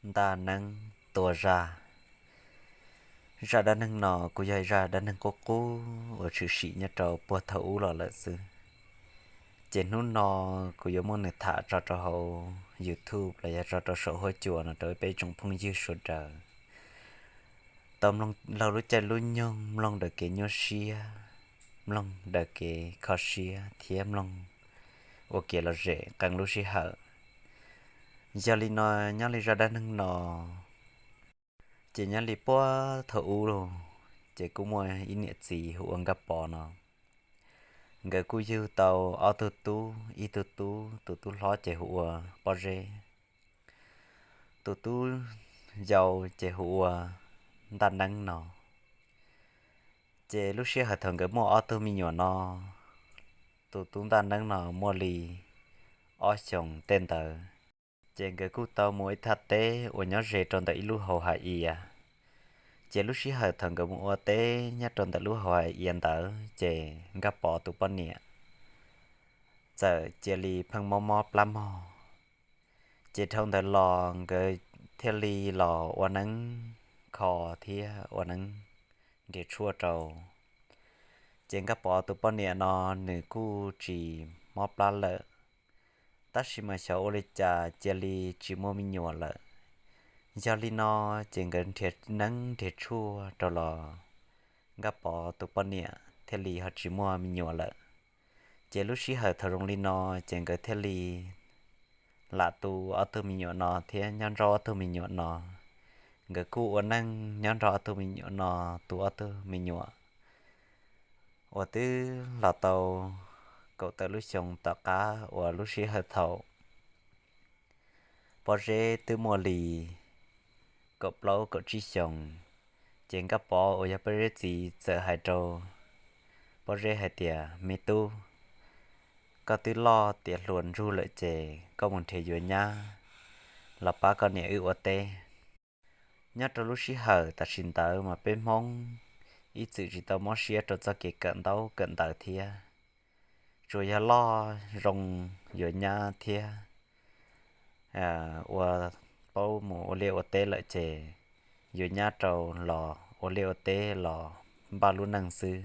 Ntaj Neeb Tua Zaj. Zaj dab neeg no kuj yog zaj dab neeg qub qub uas tshwm sim nyob rau puag thaum ub los lawm xwb. Ces hnub no kuv yuav muab nws tham tso rau hauv YouTube los yog tso rau saum huab cua no rau peb tsoom phooj ywg sawv daws tau mloog laug lub caij lub nyoog, mloog daws kev nyuaj siab, mloog daws kev kho siab thiab mloog ua kev lom zem qee lub sij hawm. Yog li no, nyob li zaj dab neeg no, ces nyob li puag thaum ub los, ces kuj muaj ib niam txiv hu ua Nkaj Pov no. Nkawd kuj yug tau ob tug tub, ib tug tub, tus tub hlob ces hu ua Pob Zeb, tus tub yau ces hu ua Ntaj Neeb no. Ces lub sij hawm thaum nkawd muaj ob tug me nyuam no, tus tub Ntaj Neeb no muaj li ob xyoos tej ntawd, ces nkawd kuj tau mus ib thaj teb uas nyob ze rau ntawm ib lub hauv hav iav. Ces lub sij hawm thaum nkawd mus ua teb nyob rau ntawm lub hauv hav iav ntawd, ces Nkaj Pov tus poj niam txawm cia li pheej mob mob plab mog. Ces dhau ntawd los nkawd thiaj li los ua neeb kho thiab ua neeb nrhiav tshuaj rau. Ces Nkaj Pov tus poj niam no nws kuj tsis mob plab lawm, tab sis mas xyov ua li cas cia li tsis muaj me nyuam lawm. Yog li no, ces nkawd nrhiav neeb nrhiav tshuaj rau los Nkaj Pov tus poj niam thiaj li ho tsis muaj me nyuam lawm. Ces lub sij hawm thaum zoo li no, ces nkawd thiaj li lam tu ob tug me nyuam no thiab nyob nrog ob tug me nyuam no. Nkawd kuj ua neej nyob nrog ob tug me nyuam no, tu ob tug me nyuam uas twb los tau kaum tawm lub xyoo tom qab uas lub sij hawm thaum Pob Zeb twb muaj li kaum plaub kaum tsib xyoos. Ces Nkaj Pov uas yog Pob Zeb txiv txawm hais rau Pob Zeb hais tias, Me tub, koj twb loj tiav hluas ntsug lawm ces koj mus nrhiav yuav nyab los pab koj niam wb ua teb. Nyob rau lub sij hawm tam sim ntawd mas peb Hmoob ib txwm tsis tau mob siab rau txoj kev kawm ntaub kawm ntawv thiab, tsuas yog loj zoo yuav nyab thiab ua paub mus ua liaj ua teb lawm ces yuav nyab rau los ua liaj ua teb los npaj lub neej xwb.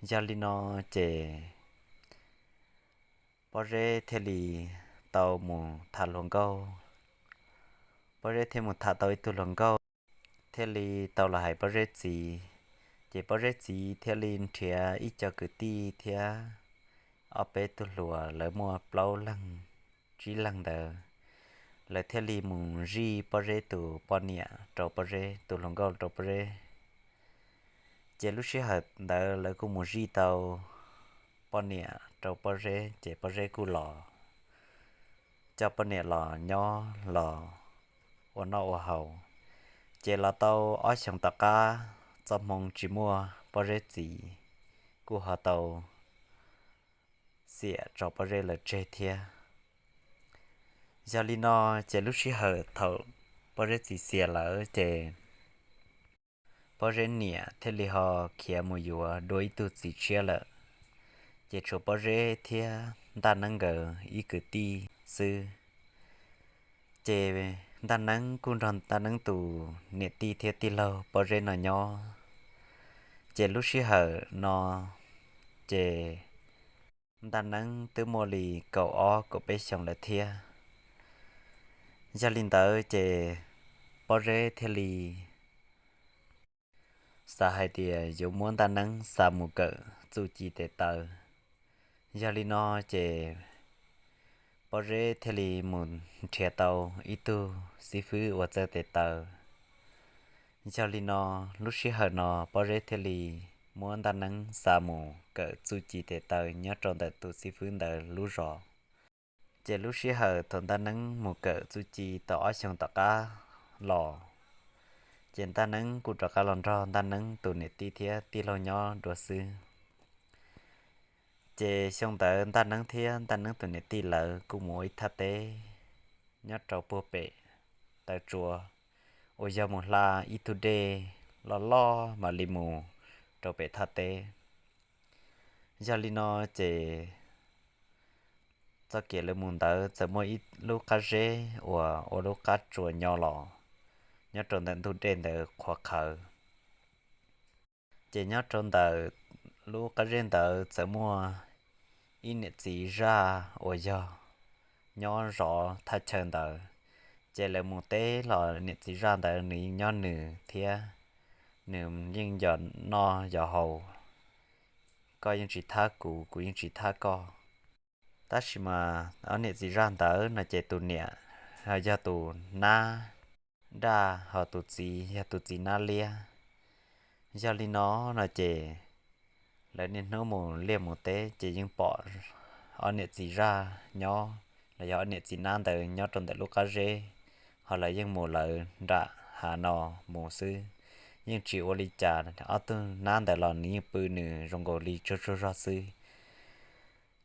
Yog li no ces Pob Zeb thiaj li tau mus tham hluas nkauj. Pob Zeb thiaj mus tham tau ib tug hluas nkauj, thiaj li tau los hais Pob Zeb txiv. Ces Pob Zeb txiv thiaj li nrhiav ib co kwv tij thiab ob peb tug hluas, lawv muaj plaub leeg tsib leeg ntawd, lawv thiaj li mus zij Pob Zeb tus poj niam rau Pob Zeb, tus hluas nkauj rau Pob Zeb. Ces lub sij hawm ntawd lawv kuj mus zij tau poj niam rau Pob Zeb, ces Pob Zeb kuj los coj poj niam los nyob los ua noj ua haus. Ces los tau ob xyoos tom qab, txoj hmoo tsis muaj, Pob Zeb txiv kuj ho tau xiam tso Pob Zeb lawv tseg thiab. Yog li no, ces lub sij hawm thaum Pob Zeb txiv xiam lawm ces Pob Zeb niam thiaj li ho khiav mus yuav dua ib tug txiv tshiab lawm. Ces tshuav Pob Zeb thiab Ntaj Neeb nkawd ib kwv tij xwb. Ces Ntaj Neeb kuj nrog Ntaj Neeb tus niam tij thiab tij laug Pob Zeb no nyob. Ces lub sij hawm no ces Ntaj Neeb twb muaj li kaum ob kaum peb xyoos lawm thiab. Yog li ntawd ces Pob Zeb thiaj li xav hais tias yuav muab Ntaj Neeb xa mus kawm txuj ci tes taw. Yog li no ces Pob Zeb thiaj li mus nrhiav tau ib tug xib fwb uas txawj tes taw. Yog li no, lub sij hawm no Pob Zeb thiaj li muab Ntaj Neeb xa mus kawm txuj ci tes taw nyob rau ntawm tus xib fwb ntawd lub zos. Ces lub sij hawm thaum Ntaj Neeb mus kawm txuj ci tau ob xyoos tom qab los, ces Ntaj Neeb kuj rov qab los nrog Ntaj Neeb tus niam tij thiab tij laug nyob dua xwb. Ces xyoo ntawd Ntaj Neeb thiab Ntaj Neeb tus niam tij lawv kuj mus ua ib thaj teb nyob rau puag pem taw tsua, uas yog mus hla ib tug dej loj loj mam li mus rau pem thaj teb. Yog li no ces txoj kev lawv mus ntawd txawm muaj ib lub qab zeb uas ua lub qab tsuas nyo los nyob rau ntawm ntug dej ntawd qhuav qhawv. Ces nyob rau ntawm lub qab zeb ntawd txawm muaj ib niam txiv zaj uas yog nyob zov thaj chaw ntawd. Ces lawv mus teb los niam txiv zaj ntawd nws yeej nyob nws thiab, nws yeej yos noj yos haus, koj yeej tsis thab kuv, kuv yeej tsis thab koj. Tab sis mas ob niam txiv zaj ntawd no ces tus niam yog tus nab daj, ho tus txiv yog tus txiv nab liab. Yog li no no ces lawv niaj hnub mus liaj mus teb ces yeej pom ob niam txiv zaj nyob los yog ob niam txiv nab ntawd nyob rau ntawm lub qab zeb, ho lawv yeej mus lawv nram hav no mus xwb, yeej tsis ua li cas. Ob tug nab ntawd los nws yeej pw nws zoo nkaus li tsaug tsaug zog xwb.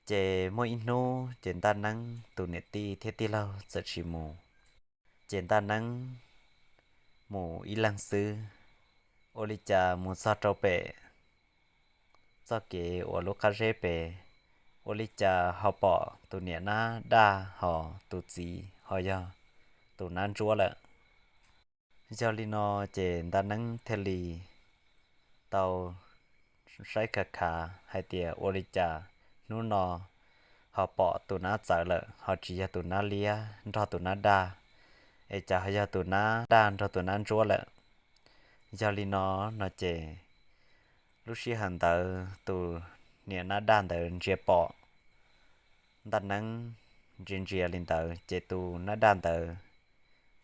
Ces muaj ib hnub ces Ntaj Neeb tus niam tij thiab tij laug txawm tsis mus, ces Ntaj Neeb mus ib leeg xwb. Ua li cas mus txog rau pem txoj kev uas lub qab zeb pem, ua li cas ho pom tus niam nab daj ho tus txiv ho yog tus nab ntsuab lawm. Yog li no ces Ntaj Neeb thiaj li tau saib khav khav hais tias ua li cas hnub no ho pom tus nab txawv lawm, ho tsis yog tus nab liab nrog tus nab daj, es cas ho yog tus nab daj nrog tus nab ntsuab lawm. Yog li no no ces lub sij hawm ntawd tus niam nab daj ntawd ntsia pom Ntaj Neeb ntsia ntsia li ntawd ces tus nab daj ntawd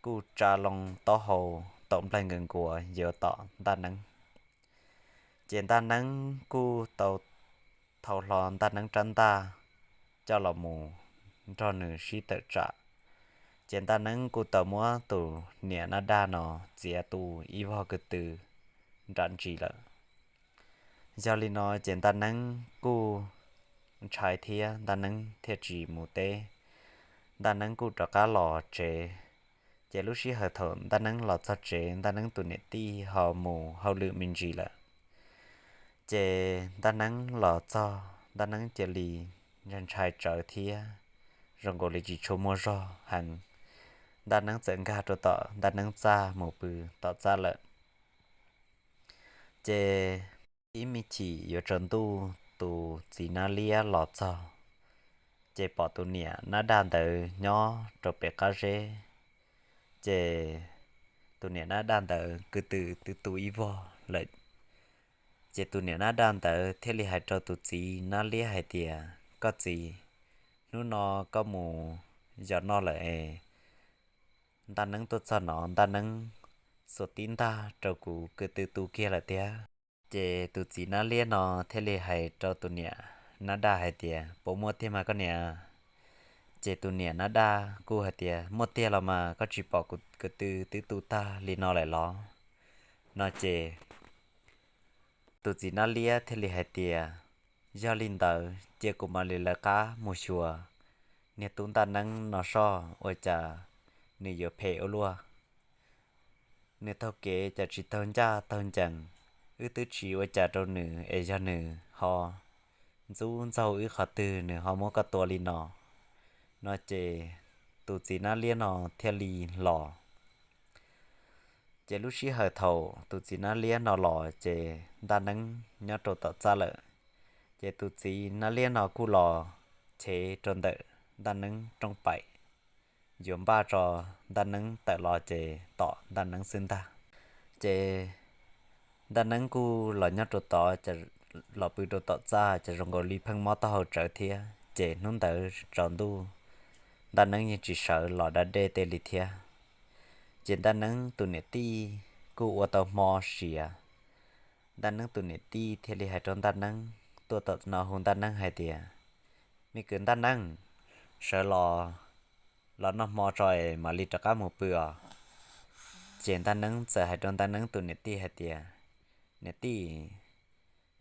kuj tsa loo taub hau taum nplaig nkaws nkuav yuav tom Ntaj Neeb. Ces Ntaj Neeb kuj tau thau hlo Ntaj Neeb rab ntaj coj los mus nrog nws sib tawm tsam. Ces Ntaj Neeb kuj tau muab tus niam nab daj no txiav tu ib vog ko tw nram ntsis lawm. Yog li no ces Ntaj Neeb kuj ntshai thiab Ntaj Neeb thiaj tsis mus teb. Ntaj Neeb kuj rov qab los tsev. Ces lub sij hawm thaum Ntaj Neeb los txog tsev, Ntaj Neeb tus niam tij ho mus hauj lwm me ntsis lawm. Ces Ntaj Neeb los txog, Ntaj Neeb cia li ntshai tsawv thiab zoo nkaus li tsis tshua muaj zog heev. Ntaj Neeb txawm nkag rau tom Ntaj Neeb txaj mus pw tom txaj lawm. Ces ib me chim yuav tsaus ntuj tus txiv nab liab los txog, ces pom tus niam nab daj ntawd nyob rau pem qab zeb. Ces tus niam nab daj ntawd ko tw twb tu ib vog lawm. Ces tus niam nab daj ntawd thiaj li hais rau tus txiv nab liab hais tias, koj txiv, hnub no koj mus yos noj lawm es Ntaj Neeb tuaj txog no Ntaj Neeb xuas tib ntaj rau kuv ko tw tu kiag lawm tiag. Ces tus txiv nab liab no thiaj li hais rau tus niam nab daj hais tias, puas muaj tiag mas koj niam? Ces tus niam nab daj kuj hais tias, muaj tiag los mas, koj tsis pom kuv ko tw twb tu tag li no lawm los? No ces tus txiv nab liab thiaj li hais tias, yog li ntawd cia kuv mam li lawv qab mus xyuas niag tub Ntaj Neeb no soj ua cas nws yuav phem ua luaj. Nws taug kev cas tsis taug ncaj taug ncees, wb twb tsis ua cas rau nws es yog nws ho ntxub ntxaug wb qhov twg nws ho muab koj tua li no. No ces tus txiv nab liab no thiaj li los. Ces lub sij hawm thaum tus txiv nab liab no los ces Ntaj Neeb nyob rau tom txaj lawm. Ces tus txiv nab liab no kuj los chev rau ntawm Ntaj Neeb rooj paim, yuav npaj tso Ntaj Neeb tawm los ces tom Ntaj Neeb xwb ntag. Ces Ntaj Neeb kuj los nyob rau tod, los pw rau tom txaj ces zoo nkaus li pheej mob taub hau tsawv thiab. Ces hnub ntawd tsaus ntuj Ntaj Neeb yeej tsis sawv los da dej tej li thiab. Ces Ntaj Neeb tus niam tij kuj ua tau hmo siav. Ntaj Neeb tus niam tij thiaj li hais rau Ntaj Neeb tuaj tom no hu Ntaj Neeb hais tias, me kwv Ntaj Neeb, sawv los, los noj hmo tso es mam li rov qab mus pw os. Ces Ntaj Neeb txawm hais rau Ntaj Neeb tus niam tij hais tias, niam tij,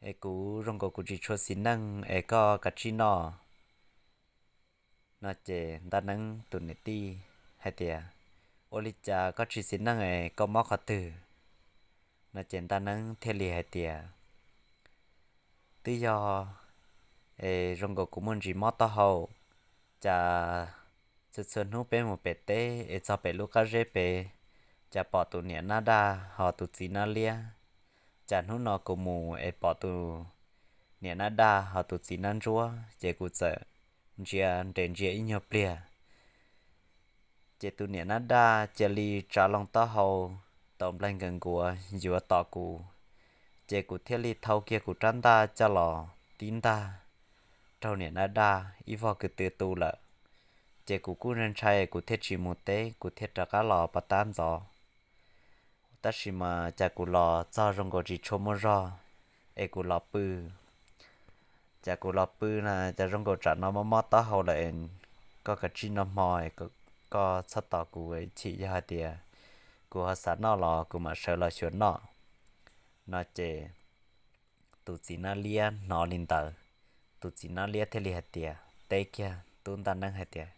es kuv zoo nkaus kuv tsis tshua xis neej es koj kav tsij noj. No ces Ntaj Neeb tus niam tij hais tias, ua li cas koj tsis xis neej es koj mob qhov twg? No ces Ntaj Neeb thiaj li hais tias, twb yog es zoo nkaus kuv muaj ntsis mob taub hau, Cas txhua txhua hnub peb mus pem teb es txog pem lub qab zeb pem, cas pom tus niam nab daj ho tus txiv nab liab. Cas hnub no kuv mus es pom tus niam nab daj ho tus txiv nab ntsuab, ces kuv txawm ntsia nres ntsia ib nyuag pliag. Ces tus niam nab daj cia li tsa loo taub hau tau nplaig nkaws nkuav yuav tom kuv, ces kuv thiaj li thau kiag kuv rab ntaj coj los tib ntag raug niam nab daj ib vog kwv tw tu lawm. Ces kuv kuj ntshai ntshai, kuv thiaj tsis mus teb, kuv thiaj rov qab los pov tab ntxov. Tab sis mas cas kuv los txog zoo nkaus tsis tshua muaj zog, es kuv los pw. Cas kuv los pw na, cas zoo nkaus tsam no mob mob taub hau lawm, koj kav tsij noj hmo, koj txhob tos kuv, chim yog hais tias kuv ho xav noj los kuv mam sawv los xyuas noj. No ces tus txiv nab liab hnov li ntawd, tus txiv nab liab thiaj li hais tias, teb kiag tub ntaj neeb hais tias,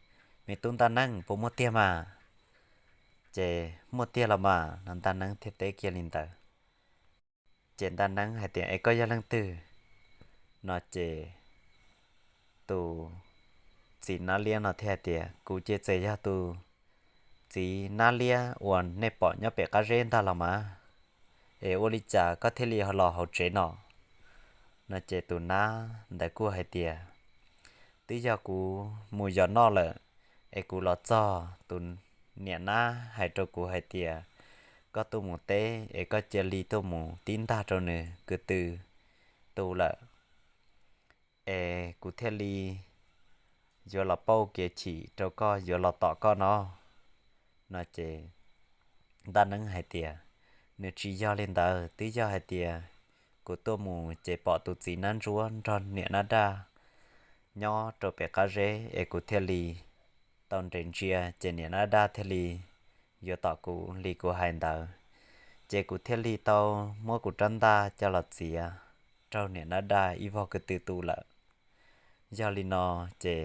me tub ntaj neeb, puas muaj tiag mas? Ces muaj tiag los mas, no ntaj neeb thiaj teb kiag li ntawd. Ces ntaj neeb hais tias, es koj yog leej twg? No ces tus txiv nab liab no thiaj hais tias, kuv ces txawm yog tus txiv nab liab uas nej pom nyob pem qab zeb ntag los mas, es ua li cas koj thiaj li los hauv tsev no? No ces tus nab ntawd kuj hais tias, twb yog kuv mus yos noj lawm, es kuv los txog tus niam nab hais rau kuv hais tias, koj tuaj mus teb es koj cia li tuaj mus tib ntag rau nws kwv tw tu lawm, es kuv thiaj li yuav los pauj kev chim rau koj, yuav los tom koj no. No ces ntaj neeb hais tias, nws tsis yog li ntawd, twb yog hais tias kuv tuaj mus ces pom tus txiv nab ntsuab nrog niam nab daj nyob rau pem qab zeb es kuv thiaj li tau nres ntsia ces niam nab daj thiaj li yuav tom kuv li kuv hais ntawd, ces kuv thiaj li tau muab kuv rab ntaj coj los txiav raug niam nab daj ib vog kwv tw tu lawm. Yog li no ces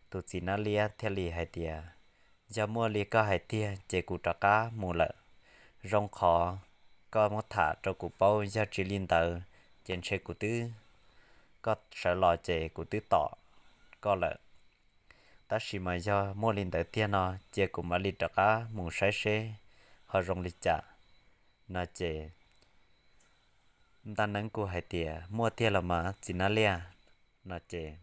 tus txiv nab liab thiaj li hais tias, yog muaj li koj hais tiag ces kuv rov qab mus lawm. Zoo qhov koj muab tham rau kuv paub, yog tsis li ntawd ces ntshe kuv twb, koj sawv los ces kuv twb tom koj lawm. Tab sis mas yog muaj li ntawd tiag no, cia kuv mam li rov qab mus saib seb ho zoo li cas. No ces ntaj neeb kuj hais tias, muaj tiag los mas txiv nab liab. No ces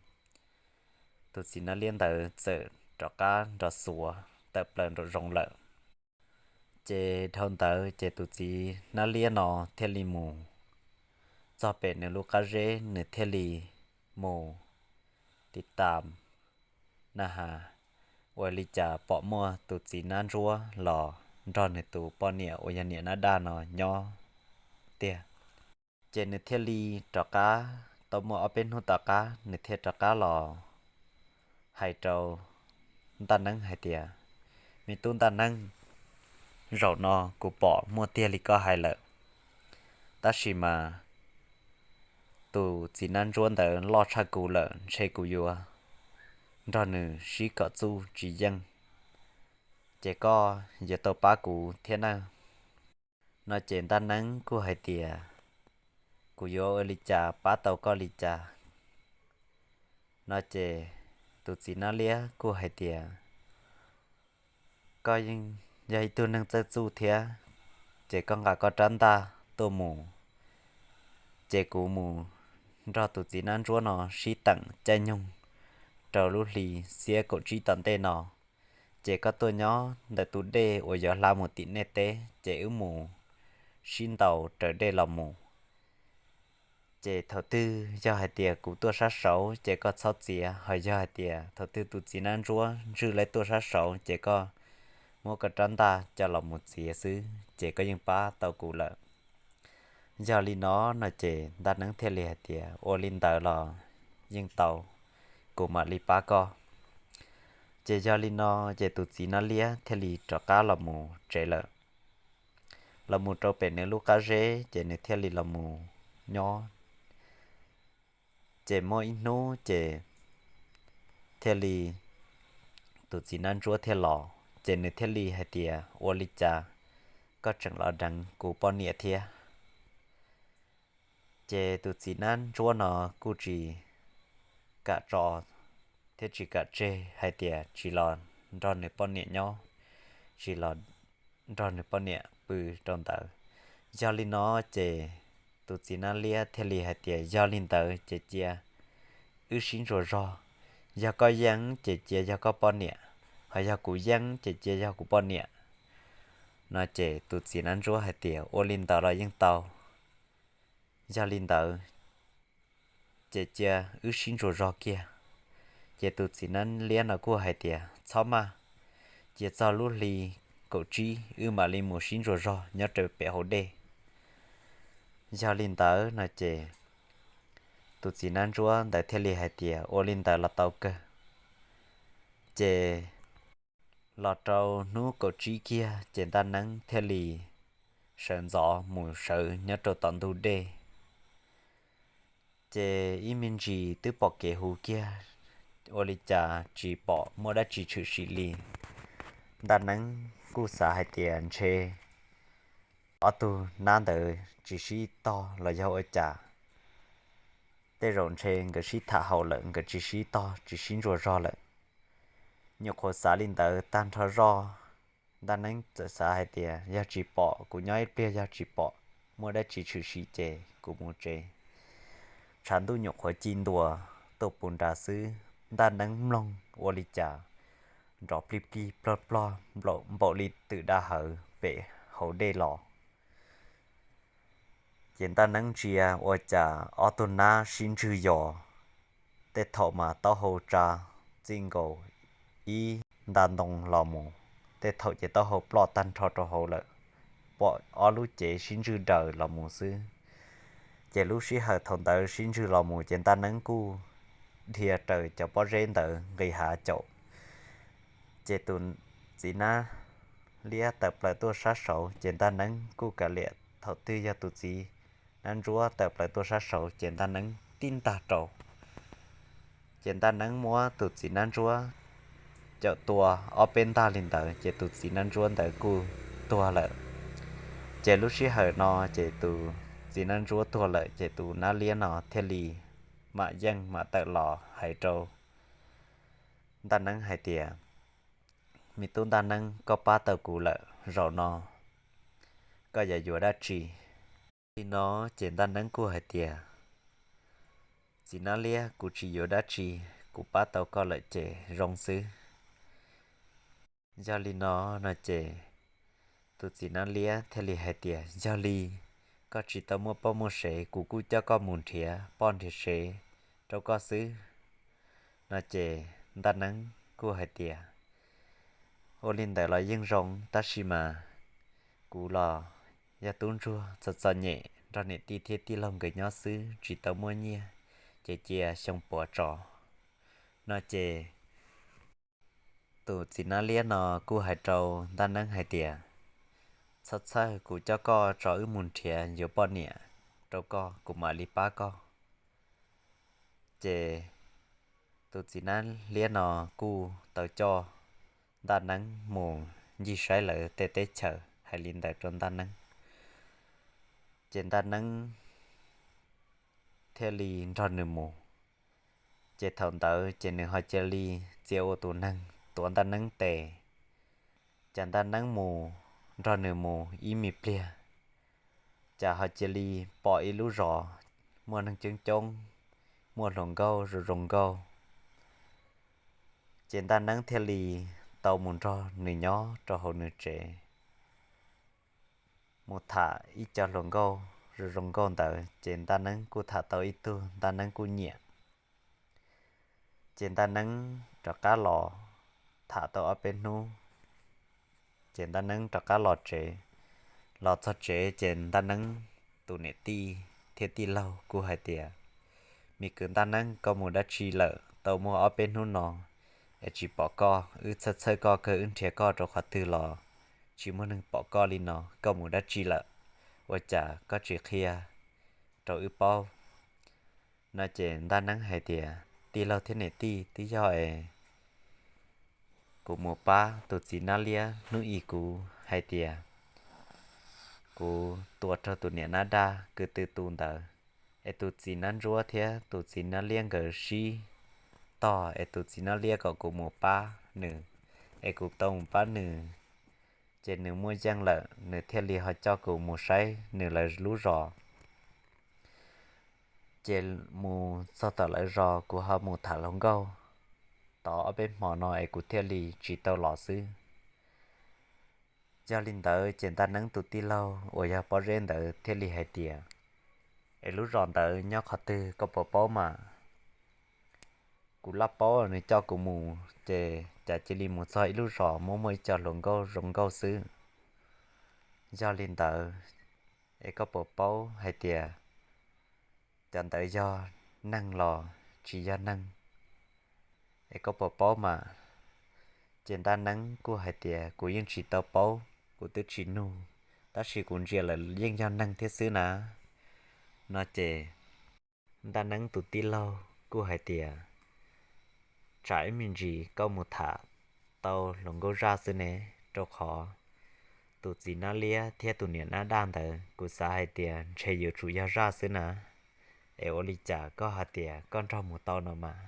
tus txiv nab liab ntawd txawm rov qab nrov xuav tawm plaws nraum zoov lawm. Ces dhau ntawd ces tus txiv nab liab no thiaj li mus txog pem nws lub qab zeb, nws thiaj li mus tiv tas na has, ua li cas pom muaj tus txiv nab ntsuab los nrog nws tus poj niam uas yog niam nab daj no nyob tiag. Ces nws thiaj li rov qab, tau muaj ob peb hnub tom qab nws thiaj rov qab los hais rau ntaj neeb hais tias, me tub ntaj neeb, zaum no kuv pom muaj tiag li koj hais lawm, tab sis mas tus txiv nab ntsuab ntawd loj tshaj kuv lawm, ntshe kuv yuav nrog nws sib kom txuj tsis yeej, ces koj yuav tau pab kuv thiab nawb. No ces ntaj neeb kuj hais tias, kuv yuav ua li cas pab tau koj li cas? No ces tus txiv nab liab kuj hais tias, koj yeej yog ib tug neeg txawj txuj thiab, ces koj nqa koj rab ntaj tuaj mus, ces kuv mus nrog tus txiv nab ntsuab no sib teem caij nyoog rau lub hli xiab kaum tsib tom ntej no, ces koj tuaj nyob ntawm tus dej uas yuav hla mus tim nej teb, ces wb mus sib ntaus raws dej los mus. Ces thaum twg yog hais tias kuv tuaj sab saud ces koj txhob txiav, ho yog hais tias thaum twg tus txiv nab ntsuab ntswj lawv tuaj sab saud ces koj muab koj rab ntaj coj los mus txiav xwb ces koj yeej pab tau kuv lawm. Yog li no, no ces ntaj neeb thiaj li hais tias, ua li ntawd los yeej tau, kuv mam li pab koj. Ces yog li no ces tus txiv nab liab thiaj li rov qab los mus tsev lawm. Los mus rau pem nws lub qab zeb ces nws thiaj li los mus nyob. Ces muaj ib hnub ces thiaj li tus txiv nab ntsuab thiaj los, ces nws thiaj li hais tias, ua li cas koj tseem los deev kuv poj niam thiab? Ces tus txiv nab ntsuab no kuj tsis kam tso thiab tsis kam tseg hais tias tsis los nrog nws poj niam nyob, tsis los nrog nws poj niam pw rau ntawd. Yog li no ces tus txiv nab liab thiaj li hais tias, yog li ntawd ces cia wb sib ntsuas zog, yog koj yeej ces cia yog koj poj niam, ho yog kuv yeej ces cia yog kuv poj niam. No ces tus txiv nab ntsuab hais tias, ua li ntawd los yeej tau, yog li ntawd ces cia wb sib ntsuas zog kiag. Ces tus txiv nab liab no kuj hais tias, txhob maj, cia txog lub hli kaum tsib wb mam li mus sib ntsuas zog nyob rau pem hauv dej. Yog li ntawd no ces tus txiv nab ntsuab ntawd thiaj li hais tias, ua li ntawd los tau kawg. Ces los rau hnub kaum tsib kiag ces Ntaj Neeb thiaj li sawv ntxov mus sawv nyob rau tom ntug dej. Ces ib me ntsis twb pom kev huv kiag, ua li cas tsis pom muaj dab tsi tshwm sim li. Ntaj Neeb kuj xav hais tias ntshe ob tug nab ntawd tsis sib tog los yog ua cas, tej zaum ntshe nkawd sib tham haus lawm, nkawd tsis sib tog tsis sib ntsuas zog lawm. Nyuam qhuav xav li ntawd tag nrho zoj, Ntaj Neeb txawm xav hais tias, yog tsis pom, kuv nyob ib pliag, yog tsis pom muaj dab tsi tshwm sim ces kuv mus tsev. Tshav ntuj nyuam qhuav ci ntua tuaj puv nrad xwb, Ntaj Neeb mloog ua li cas nrov plig plig plog plog npaum li twm da hawv pem hauv dej los. Ces Ntaj Neeb ntsia ua cas ob tug nab sib ntswg yos, tej thaum mas taub hau tsa txij nkaus ib nta ntoo los mus, tej thaum ces taub hau ploj tag nrho rau hauv lawm, pom ob lub cev sib ntswg daws los mus xwb. Ces lub sij hawm thaum ntawd sib ntswg los mus ces Ntaj Neeb kuj dhia raws cov pob zeb ntawd nqis hav caum. Ces tus txiv nab liab tawm plaws tuaj sab saud ces Ntaj Neeb kuj kav liam, thaum twg yog tus txiv nab ntsuab tawm plaws tuaj sab saud ces Ntaj Neeb tib ntag rau. Ces Ntaj Neeb muab tus txiv nab ntsuab caum tua ob peb ntag li ntawd ces tus txiv nab ntsuab ntawd kuj tuag lawm. Ces lub sij hawm no ces tus txiv nab ntsuab tuag lawm ces tus nab liab no thiaj li mam yeej mam tawm los hais rau Ntaj Neeb hais tias, me tub Ntaj Neeb, koj pab tau kuv lawm, zaum no koj yuav yuav dab tsi? Li no ces Ntaj Neeb kuj hais tias, txiv nab liab, kuv tsis yuav dab tsi, kuv pab tau koj lawm ces zoo xwb. Yog li no no ces tus txiv nab liab thiaj li hais tias, yog li koj tsis tau muaj poj muaj sev, kuv kuj coj koj mus nrhiav poj nrhiav sev rau koj xwb. No ces Ntaj Neeb kuj hais tias, ua li ntawd los yeej zoo, tab sis mas kuv los yog tub ntsuag txom txom nyem, nrog niam tij thiab tij laug nkawd nyob xwb, tsis tau muaj nyiaj, ces cia xyoo puav tso. No ces tus txiv nab liab no kuj hais rau Ntaj Neeb hais tias, txhob txhawj, kuv coj koj tso wb mus nrhiav yuav poj niam rau koj, kuv mam li pab koj. Ces tus txiv nab liab no kuj tau coj Ntaj Neeb mus ncig saib lawv tej teb chaws, hais li ntawd rau Ntaj Neeb. Ces Ntaj Neeb thiaj li nrog nws mus. Ces thaum ntawd ces nws ho cia li txia ua tus neeg tuav Ntaj Neeb tes. Ces Ntaj Neeb mus nrog nws mus ib me pliag, ces ho cia li pom ib lub zos muaj neeg coob coob, muaj hluas nkauj zoo zoo nkauj. Ces Ntaj Neeb thiaj li tau mus nrog nws nyob rau hauv nws tsev, mus tham ib co hluas nkauj zoo zoo nkauj ntawd, ces Ntaj Neeb kuj tham tau ib tug Ntaj Neeb kuj nyiam. Ces Ntaj Neeb rov qab los tham tau ob peb hnub, ces Ntaj Neeb rov qab los tsev. Los txog tsev ces Ntaj Neeb tus niam tij thiab tij laug kuj hais tias, me kwv Ntaj Neeb, koj mus dab tsi lawm tau muaj ob peb hnub no es tsis pom koj? Wb txhawj txhawj koj kawg, wb nrhiav koj rau qhov twg los tsis muaj neeg pom koj li no, koj mus dab tsi lawm? Ua cas koj tsis qhia rau wb paub? No ces Ntaj Neeb hais tias, tij laug thiab niam tij, twb yog es kuv mus pab tus txiv nab liab hnub ib, kuv hais tias kuv tua raug tus niam nab daj kwv tw tu ntawd, es tus txiv nab ntsuab thiab tus txiv nab liab nkawd sib tog es tus txiv Nab Liab kom kuv mus pab nws, es kuv tau mus pab nws, ces nws muaj yeej lawm, nws thiaj li ho coj kuv mus saib nws lawv lub zos. Ces mus txog tom lawv zos kuv ho mus tham hluas nkauj tod ob peb hmo no es kuv thiaj li tsis tau los xwb. Yog li ntawd ces Ntaj Neeb tus tij laug uas yog Pob Zeb ntawd thiaj li hais tias, es lub zos ntawd nyob qhov twg koj puas paub mas? Kuv laj paub nws coj kuv mus ces cas cia li mus txog ib lub zos muaj muaj ib co hluas nkauj zoo nkauj xwb. Yog li ntawd es koj puas paub hais tias cov ntawd yog neeg los tsis yog neeg, es koj puas paub mas? Ces Ntaj Neeb kuj hais tias kuv yeej tsis tau paub, kuv twb tsis nug, tab sis kuv ntsia lawm yeej yog neeg thiab xwb na. No ces Ntaj Neeb tus tij laug kuj hais tias, tsam ib me ntsis koj mus tham tau hluas nkauj zaj xwb ne, rau qhov tus txiv Nab Liab thiab tus niam Nab Daj ntawd kuv xav hais tias ntshe yuav tsum yog zaj xwb na. Es ua li cas koj hais tias koj nrog mus tau no mas?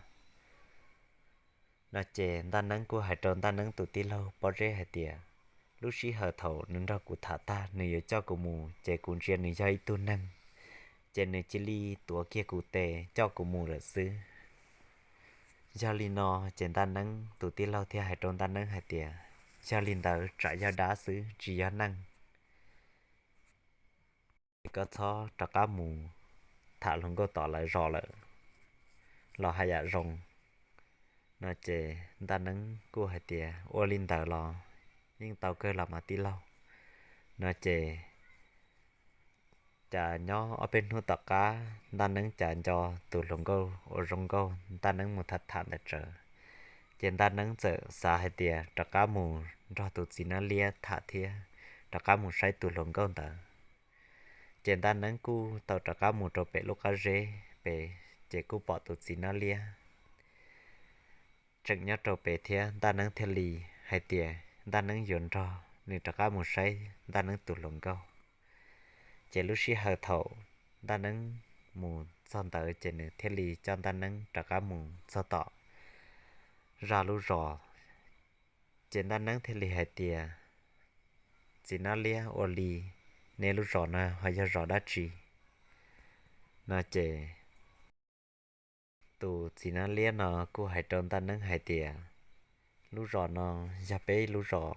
No ces Ntaj Neeb kuj hais rau Ntaj Neeb tus tij laug Pob Zeb hais tias, lub sij hawm thaum nws nrog kuv tham tag nws yuav coj kuv mus ces kuv ntsia nws yog ib tug neeg, ces nws cia li tuav kiag kuv tes coj kuv mus lawm xwb. Yog li no ces Ntaj Neeb tus tij laug thiaj hais rau Ntaj Neeb hais tias, yog li ntawd tsam yog dab xwb tsis yog neeg, es koj txhob rov qab mus tham hluas nkauj tom lawv zos lawm los haj yam zoo. No ces Ntaj Neeb kuj hais tias, ua li ntawd los yeej tau kawg los mas tij laug. No ces cas nyob ob peb hnub tom qab Ntaj Neeb cas nco tus hluas nkauj uas zoo nkauj Ntaj Neeb mus tham tham ntawd tsawv, ces Ntaj Neeb txawm xav hais tias rov qab mus nrog tus txiv Nab Liab tham thiab rov qab mus saib tus hluas nkauj ntawd. Ces Ntaj Neeb kuj tau rov qab mus rau pem lub qab zeb pem, ces kuj pom tus txiv Nab Liab tseem nyob rau pem thiab, Ntaj Neeb thiaj li hais tias Ntaj Neeb yuav nrog nws rov qab mus saib Ntaj Neeb tus hluas nkauj. Ces lub sij hawm thaum Ntaj Neeb mus txog ntawd ces nws thiaj li coj Ntaj Neeb rov qab mus txog tom zaj lub zos. Ces Ntaj Neeb thiaj li hais tias, txiv Nab Liab, ua li nej lub zos no ho yog zos dab tsi? No ces tus txiv Nab Liab no kuj hais rau Ntaj Neeb hais tias, lub zos no yog peb lub zos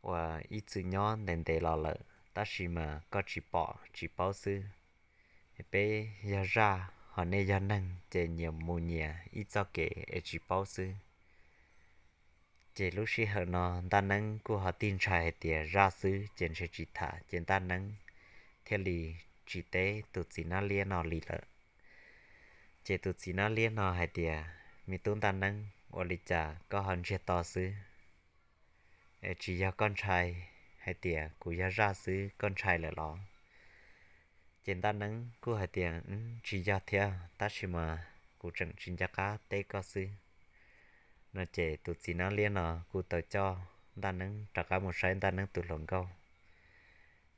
uas ib txwm nyob ntev ntev los lawm tab sis mas koj tsis pom tsis paub xwb. Peb yog zaj ho nej yog neeg ces nyias mus nyias ib txoj kev es tsis paub xwb. Ces lub sij hawm no Ntaj Neeb kuj ho tig ntshai hais tias zaj xwb ces ntshe tsis tham, ces Ntaj Neeb thiaj li tsis teb tus txiv Nab Liab no li lawm. Ces tus txiv Nab Liab no hais tias, me tub Ntaj Neeb, ua li cas koj ho ntsiag to xwb? Es tsis yog koj ntshai hais tias kuv yog zaj xwb koj ntshai lawm los? Ces Ntaj Neeb kuj hais tias, tsis yog thiab, tab sis mas kuv tseem tsis nco qab teb koj xwb. No ces tus txiv Nab Liab no kuj tau coj Ntaj Neeb rov qab mus saib Ntaj Neeb tus hluas nkauj.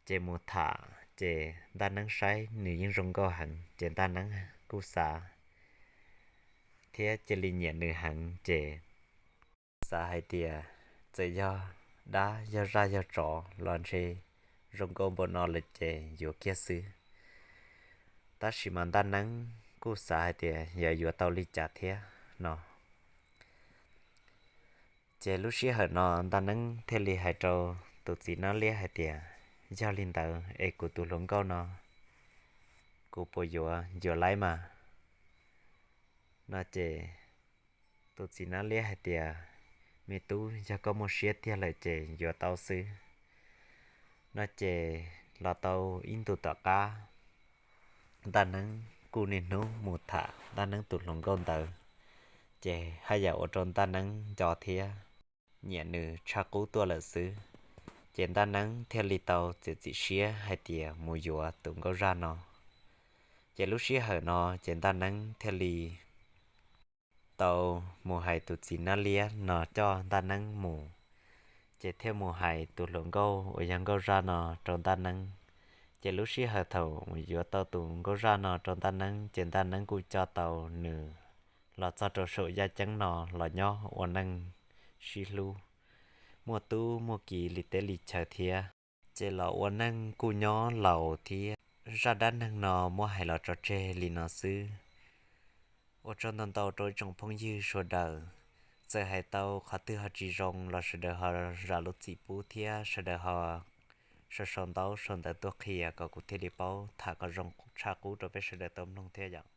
Ces mus tham ces Ntaj Neeb saib nws yeej zoo nkauj heev ces Ntaj Neeb kuj xav thiab cia li nyiam nws heev ces xav hais tias txawm yog dab yog zaj yog tsov los ntshe zoo nkauj npaum no lawm ces yuav kiag xwb. Tab sis mas Ntaj Neeb kuj xav hais tias yog yuav tau li cas thiab no. Ces lub sij hawm no Ntaj Neeb thiaj li hais rau tus txiv Nab Liab hais tias, yog li ntawd es kuv tus hluas nkauj no kuv puas yuav yuav laib mas? No ces tus txiv Nab Liab hais tias, me tub, yog koj muaj siab tiag lawm ces yuav tau xwb. No ces los tau ib ntus tom qab, Ntaj Neeb kuj niaj hnub mus tham Ntaj Neeb tus hluas nkauj ntawd, ces haj yam ua rau Ntaj Neeb nco thiab nyiam nws tshaj qub tuaj lawm xwb. Ces Ntaj Neeb thiaj li tau txiav txim siab hais tias mus yuav tus nkauj zaj no. Ces lub sij hawm no ces Ntaj Neeb thiaj li tau mus hais tus txiv Nab Liab no coj Ntaj Neeb mus, ces thiaj mus hais tus hluas nkauj uas yog nkauj zaj no rau Ntaj Neeb. Ces lub sij hawm thaum yuav tau tus nkauj zaj no rau Ntaj Neeb ces Ntaj Neeb kuj coj tau nws los txog rau saum yaj ceeb no los nyob ua neej sib hlub, muaj tub muaj ki li teb li chaw thiab. Ces los ua neej kuj nyob laus thiab. Zaj dab neeg no muab hais los tso tseg li no xwb. Ua tsaug ntau ntau rau ib tsoom phooj ywg sawv daws. Txawm hais tau qhov twg ho tsis zoo los sawv daws ho zam lub txim pub thiab sawv daws ho sau sau ntaub sau ntawv tuaj qhia kom kuv thiaj li paub tham kom zoo tshaj qub rau peb sawv daws tau mloog thiab yom.